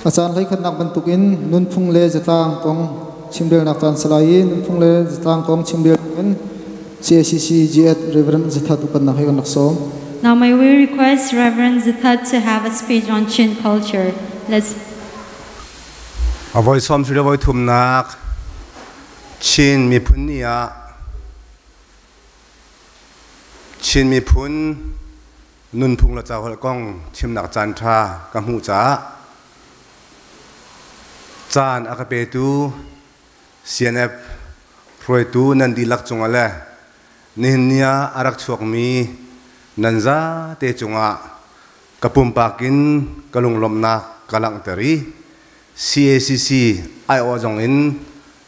A caan hleikhatnak bantukin nunphung le zatlang kong chimrelnak caan si lai i nunphung le zatlang kong chimrel in CACC GS Reverend Zathat upatnak he kan rak sawm. Now may we request Reverend Zathat to have a speech on Chin culture. Let's A voi sawm sile voi thumnak Chin miphun ni ah Chin miphun nunphung le caholh kong chimnak caan ṭha ka hmuh caah caan a ka petu CNF hruaitu nan dihlak cungah le nihin ni ah a rak chuakmi nan zate cungah ka pumpak in ka lunglawmhnak ka langhter i CACC aiawh zong in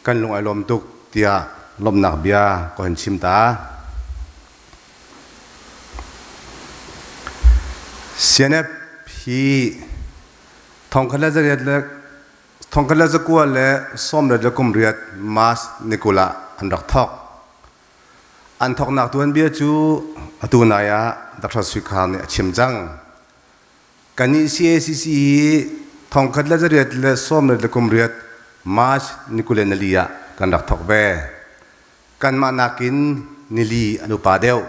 kan lung ai lawm tuk tiah lawmhnak bia ka hun chim ta. CNF hi thongkhat le zariat le thongkhat le zakua le sawmriat le kumriat March ni 20 ah an rak thawk. An thawknak tuanbia cu atu nai ah Dr. Sui Khar nih a chim cang. Kannih CACC hi thongkhat le zariat le sawmriat le kumriat March ni 24 ah kan rak thawk ve. Kanmah nakin nili an upa deuh.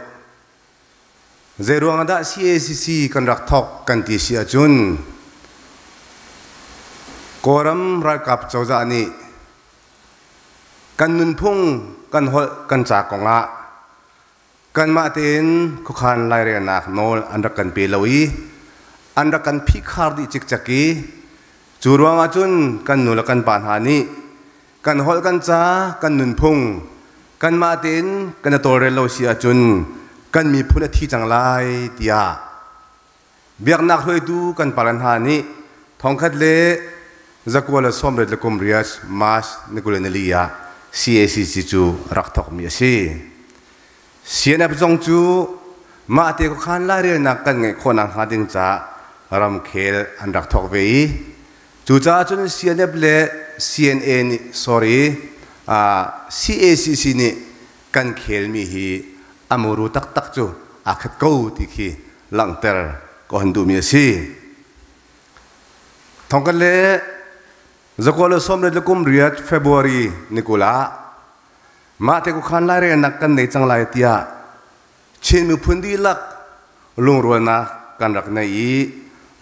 Zeiruang ah dah CACC kan rak thawk kan ti si ahcun Kawlram ralkap cozah nih kan nunphung, kan holh, kan ca kongah kanmah tein khuakhan lairelnak nawl an rak kan pe lo i an rak kan phihkhar dih cikcek i cu ruangah cun kan nu le kan pa hna nih kan holh kan ca kan nunphung kanmah tein kan i tawlrel lo si ahcun kan miphun a thi cang lai tiah biaknak hruaitu kan pale hna nih thongkhat le zakua le sawmriat le kum riat March ni 24 ah CACC cu rak thawkmi a si. CNF zong cu mah te khuakhan lairelnak kan ngeih khawhnak hnga ding caah ramkhel an rak thawk ve i cucaah cun CNF le CNA nih sorry CACC nih kan khelmi hi a muru taktak cu aa khat ko ti khi langhter ka hon duhmi a si. Thongkhat le zakua le sawmriat le kum riat February ni 20 ah mah te khuakhan lairelnak kan nei cang lai tiah Chin miphun dihlak lungrualnak kan rak nei i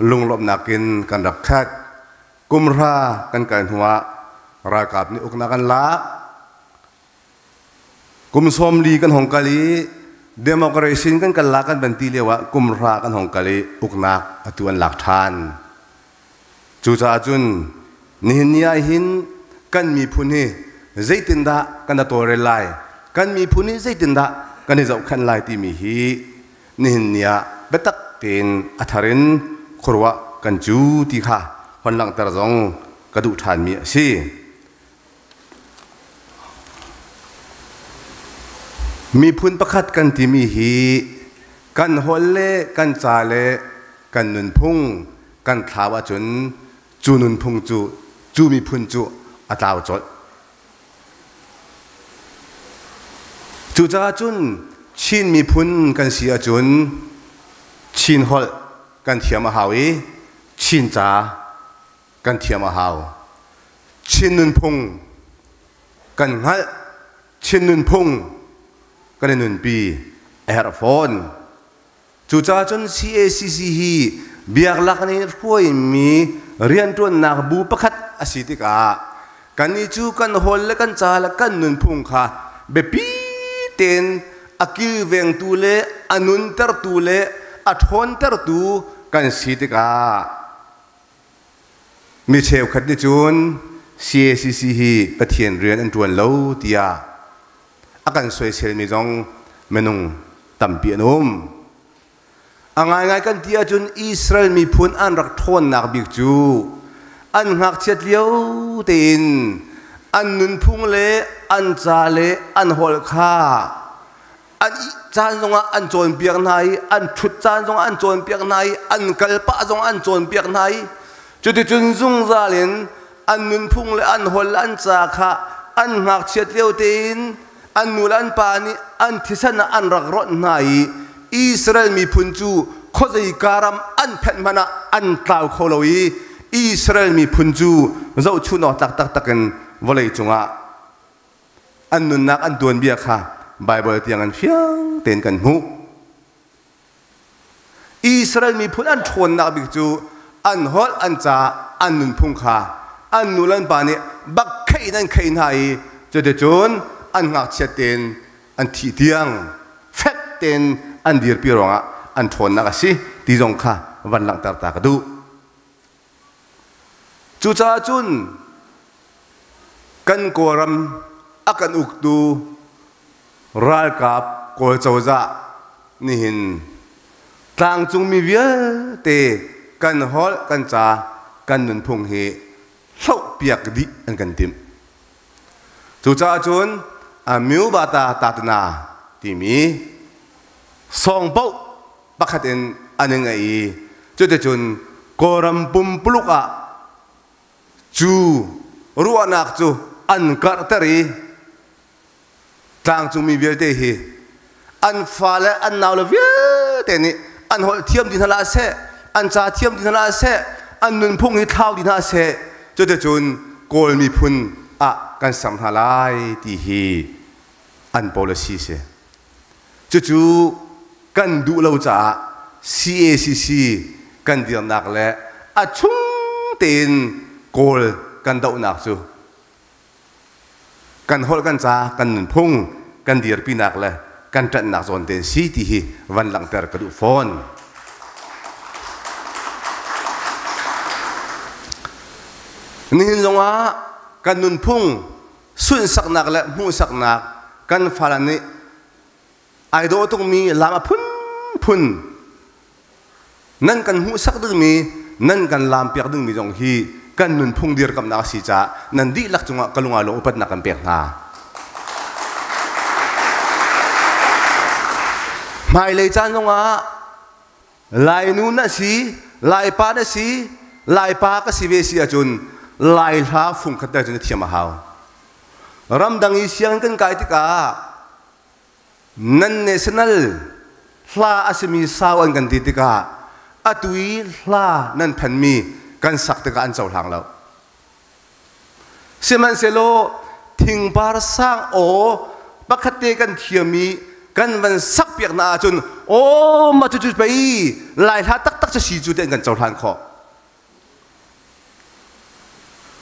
lunglawmhnak in kan rak khat. Kumhra kan kal hnuah ralkap nih uknak an lak. Kum 40 kan hong kal i democracy kan kal la kan van ti lio ah kumhra kan hong kal i uknak atu an lak ṭhan. Cucaah cun nihin ni ah hin kan miphun hi zeitindah kan tawlrel lai, kan miphun hi zeitindah kan i zohkhenh lai timi hi nihin ni ah biatak tein a thar in khuaruah kan cu ti kha hon langhter zong ka duh ṭhanmi a si. Miphun pakhat kan timi hi kan holh le kan ca le kan nunphung kan thlau ahcun cu nunphung cu cu miphun cu a tlau colh. Cucaah cun Chin miphun kan si ahcun Chin holh kan thiam a hau i Chin ca kan thiam a hau. Chin nunphung kan hngalh, Chin nunphung kan i nunpi a herh fawn. Cucaah cun CACC hi biaklak nih hruaimi rianṭuannak bu pakhat a si tikah kannih cu kan hawl le kan ca le kan nunphung kha biapi tein a kilvengtu le a nuntertu le a ṭhawntertu kan si tikah Mi cheukhat nih cun CACC hi Pathian rian an ṭuan lo tiah a kan soiselmi zong minung tampi an um. A ngaingai kan ti ahcun Israel miphun an rak ṭhawnnak bik cu an ngakchiat lio tein an nunphung le an ca le an holh kha an ih caan zongah an cawnpiak hna i an ṭhut caan zongah an cawnpiak hna i an kal pah zongah an cawnpiak hna i cuticun zungzal in an nunphung le an holh le an ca kha an ngakchiat lio tein an nu le an pa nih an thisen ah an rak ronh hna i Israel miphun cu khuazei ka ram an phenh hmanh ah an tlau kho lo i Israel miphun cu zohchunh awk tlak taktak in vawlei cungah an nunnak an tuanbia kha Baibal tiang an fiang tein kan hmuh. Israel miphun an ṭhawnnak bik cu an holh, an ca, an nunphung kha an nu le an pa nih bak kheih in an kheih hna i cuticun an ngakchiat tein an thih tiang fek tein an dirpi ruangah an ṭhawnnak a si ti zong kha van langhter ta ka duh. Cucaah cun kan Kawlram a kan uktu ralkap Kawl cozah nihin tlangcungmi vialte kan holh, kan ca, kan nunphung hi hlohpiak dih an kan timh. Cucaah cun Amyubata Tatana timi sawngpoh pakhat in an i ngeih i cuticun Kawlram pumpuluk ah cu ruahnak cu an karhter i tlangcungmi vialte hi an fale an naule vialte nih an holh thiam dih hna hlah seh, an ca thiam dih hna hlah seh, an nunphung hi thlau dih hna seh, cuticun Kawl miphun ah kan ser hna lai ti hi an policy si. Cucu kan duh lo caah CACC kan dirnak le a chung tein Kawl kan dohnak cu kan holh, kan ca, kan nunphung kan dirpinak le kan ṭanhnak zawn te si ti hi van langhter ka duh fawn. Nihin zongah kan nunphung sunhsaknak le hmuhsaknak kan fale nih ai dawh tukmi lam a phunphun nan kan hmuhsak dingmi, nan kan laampiak dingmi zong hi kan nunphung dirkamnak a si caah nan dihlak cungah ka lung aa lawm, upatnak kan pek hna. Hmailei caan zongah Lainu na si, Laipa na si, Laipa ka si ve si ahcun Lai hla fungkhat te cun na thiam a hau. Ramdang i sianginn kan kai tikah nan national hla a simi sau an kan ti tikah atu i hla nan phanmi kan sak tikah an cohlang lo. Sihmanhsehlaw thingpar sang aw pakhat te kan thiam i kan van sak piak na ahcun aw mah cucu pei Lai hla taktak cu si cu ti an kan cohlan khawh.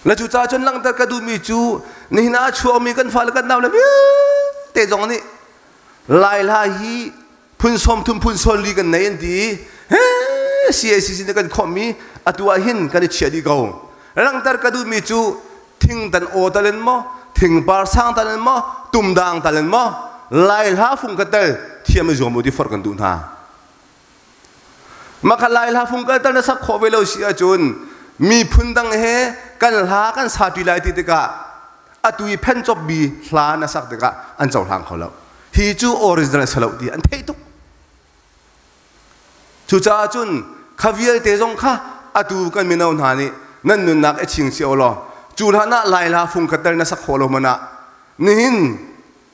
Le cucaah cun langhter ka duhmi cu nihin ah a chuakmi kan fale kan naule vialte zong nih Lai hla hi phun 30 phun 40 kan nei an ti i CACC nih kan khawmhmi atu ah hin kan i chiah dih ko. Langhter ka duhmi cu thingtan aw tal in maw, thingpar sang tal in maw, tumdang tal in maw, Lai hla fung ka tel thiam i zuam u ti forh kan duh hna. Maka Lai hla fung kal tal na sak khawh ve lo si ahcun miphun dang he kan hla kan sa ṭi lai ti tikah atu i phen cop bi hla na sak tikah an cohlang kho lo. Hi cu original a si lo ti an theih tuk. Cucaah cun kha vialte zong kha atu kan mino hna nih nan nunnak i ching cio law cu hlan ah Lai hla fung khat tal na sak khawh lo hmanh ah nihin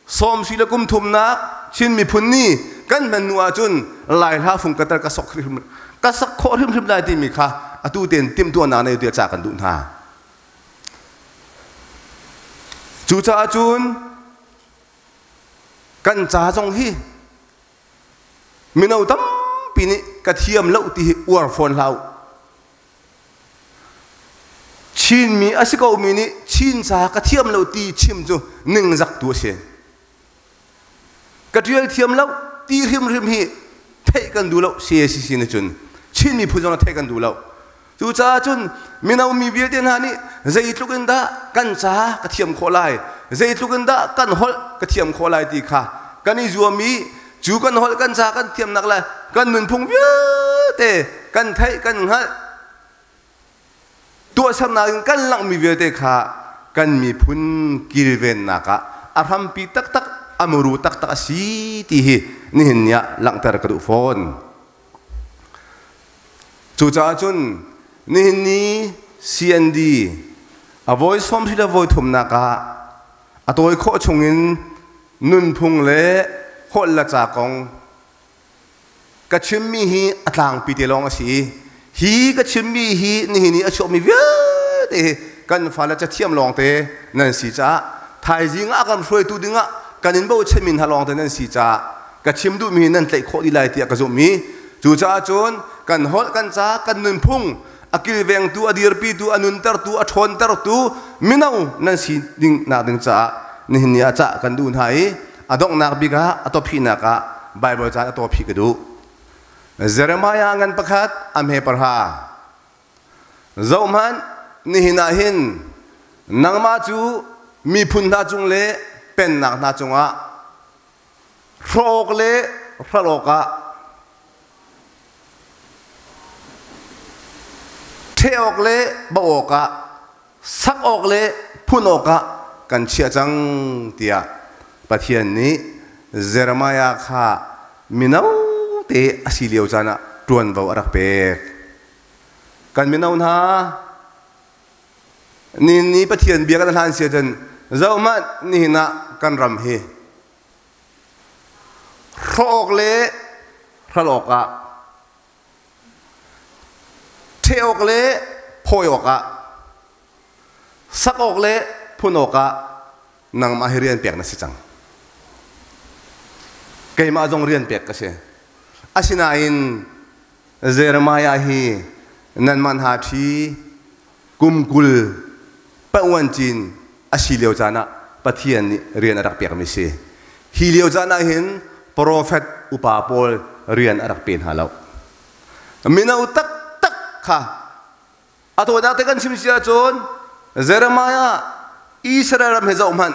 Sawm si le kum thumnak Chin miphun ni kan hman hnu ahcun Lai hla fung ka tar ka sok hrim ka sak khawh hrimhrim lai timi kha atu tein timhtuahnak nei tiah ca kan duh hna. Cucaah cun kan ca zong hi mino tampi nih ka thiam lo ti hi uar fawn hlah u. Chinmi a si komi nih Chin ca ka thiam lo ti chim cu ningzak tu a si. Ka ṭial thiam lo ti hrimhrim hi theih kan duh lo CACC nih cun Chin miphun zong theih kan duh lo. Cucaah cun mino mi vialte hna nih zeitluk in dah kan ca ka thiam khawh lai, zeitluk in dah kan holh ka thiam khawh lai ti kha kan i zuam i cu kan holh kan ca kan thiamnak le kan nunphung vialte kan theih kan hngalh tuahsernak in kan langhmi vialte kha kan miphun kilvennak ah a hrampi taktak a muru taktak a si ti hi nihin ni ah langhter ka duh fawn. Cucaah cun nihin ni CND a voi 30 le voi thumnak ah a tawi khawh chungin nunphung le holh le ca kong ka chimmi hi a tlangpi te lawng a si i Hi ka chimmi hi nihin i a chuakmi vialte hi kan fale cathiam lawngte nan si caah thaizing ah kan hruaitu dingah kan in bochanmi hna lawngte nan si caah ka chim duhmi hi nan tlaih khawh dih lai tiah ka zumh i cucaah cun kan holh kan ca kan nunphung a kilvengtu a dirpitu a nuntertu a ṭhawntertu mino nan si ding nak ding caah nihin ni ah cah kan duh hna i a donghnak bik ah a tawphinak ah Bible caan a tawphi ka duh. Jeremiah ngan pakhat a hme parha. Zohhmanh, nihin ah hin nangmah cu miphun hna cung le pennak hna cungah hrawh awk le hralh awkah ṭheh awk le bauh awkah sak awk le phun awkah kan chiah cang tiah Pathian nih Jeremiah kha mino te a si lio caan ah ṭuanvo a rak pek. Kan mino hna ni ni Pathian bia kan hlan si ahcun zohhmanh nihin ah kan ram hi hrawh awk le hral awkah Ṭheh awk le phawi awkah, sak awk le phun awkah nangmah hi rian pek na si cang. Keimah zong rian pek ka si. Asinain Jeremiah hi nanmah hna ṭhi kum 20 pa'uan cin a si lio caan ah Pathian nih rian a rak pekmi si. Hi lio caan ah hin profet upa pawl rian a rak pe hna lo. Mino taktak kha a tawinak te kan chim si ahcun Jeremiah Israel ram hi zoh hmanh.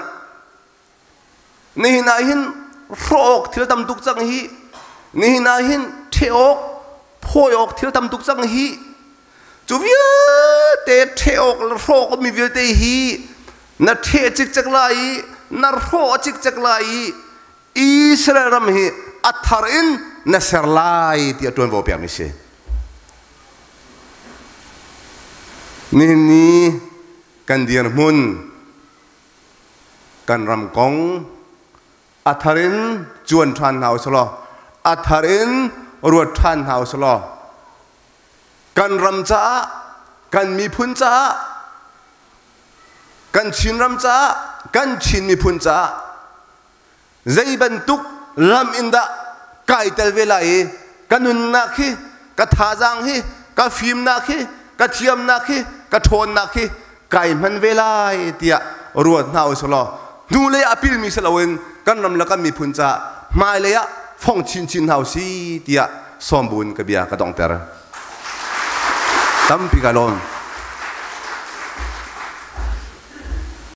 Nihin ah hin hrawh awk thil tam tuk cang hi. Nihin ah hin ṭheh awk, phawi awk thil tam tuk cang hi. Cu vialte ṭheh awk le hrawh awk mi vialte hi na ṭheh cikcek lai i na hrawh cikcek lai i Israel ram hi a thar in na ser lai tiah ṭuanvo pekmi si. Nihin ni kan dirhmun kan ram kong a thar in cuan ṭhan hna usih law a thar in ruat ṭhan hna usih law kan ram caah kan miphun caah kan Chinram caah kan Chin miphun caah zei bantuk lam in dah kai tel ve lai i ka nunnak hi ka thazaang hi ka fimnak hi ka thiamnak hi ka ṭhawnnak hi kai hman ve lai tiah ruat hna usih law hnulei ah pilmi si loin kan ram le kan miphun caah hmailei ah fong chinchin hna usih tiah sawm buin ka bia ka donghter. Tampi ka lawm.